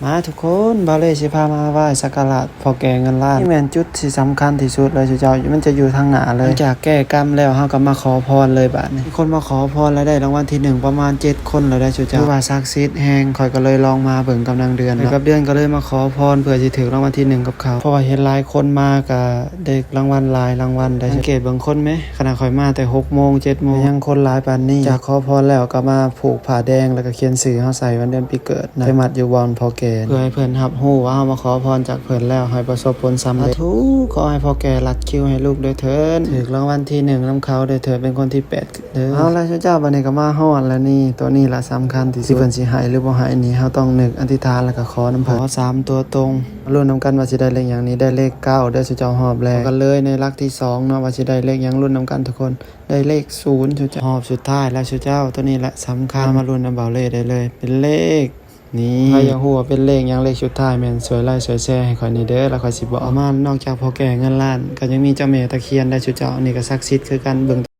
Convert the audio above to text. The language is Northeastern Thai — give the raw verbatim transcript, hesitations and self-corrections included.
มาทุกคน บ่าวเล่สิพามาไหว้สักการะพ่อแก่เงินล้าน นี่แม่นจุดที่สำคัญที่สุดเลยเจ้า มันจะอยู่ทางหน้าเลย หลังจากแก้กรรมแล้ว เฮาก็มาขอพรเลยบาดนี้ มีคนมาขอพรแล้วได้รางวัลที่หนึ่งประมาณเจ็ดคนแล้วได้เจ้า ถือว่าศักดิ์สิทธิ์แฮง ข้อยก็เลยลองมาเบิ่งกับนางเดือนเนาะ กับเดือนก็เลยมาขอพรเพื่อสิถืกรางวัลที่หนึ่งกับเขา เพราะว่าเห็นหลายคนมาก็ได้รางวัลหลายรางวัลได้ สังเกตเบิ่งคนแหม ขนาดข้อยมาแต่หกโมงเจ็ดโมง ยังคนหลายปานนี้ จากขอพรแล้วก็มาผูกผ้าแดง แล้วก็เขียนชื่อเฮาใส่วันเดือนปีเกิดนะ ไปมัดอยู่บ่อนพ่อแก่ เพื่อให้เพิ่นรับรู้ว่าเฮามาขอพรจากเพิ่นแล้ว ให้ประสบผลสำเร็จ สาธุ ขอให้พ่อแก่ลัดคิวให้ลูกด้วยเถิด ถืกรางวัลที่หนึ่งนำเขาด้วยเถิด เป็นคนที่แปดเด้อ เอาล่ะเจ้า บัดนี้ก็มาฮอดแล้วนี่ ตัวนี้ล่ะสำคัญที่สุด ที่เพิ่นสิให้หรือบ่ให้นี่ เฮาต้องนึกอธิษฐานแล้วก็ขอนำเพิ่น ขอสามตัวตรง ลุ้นนำกันว่าสิได้เลขหยังนี่ ได้เลขเก้าเด้อเจ้า ฮอบแรก กันเลยในหลักที่สองเนาะ ว่าสิได้เลขหยัง ลุ้นนำกันทุกคน ได้เลขศูนย์เจ้า ฮอบสุดท้ายแล้วเจ้า ตัวนี้แหละสำคัญ มาลุ้นนำบ่าวเล่ได้เลย เป็นเลข นี่ ใครอยากรู้ว่าเป็นเลขหยัง เลขสุดท้ายแม่น ช่วยไลค์ช่วยแชร์ให้ข้อยนี่เด้อ แล้วข้อยสิบอก เอามา นอกจากพ่อแก่เงินล้าน ก็ยังมีเจ้าแม่ตะเคียนได้เจ้า อันนี้ก็ศักดิ์สิทธิ์คือกัน เบิ่ง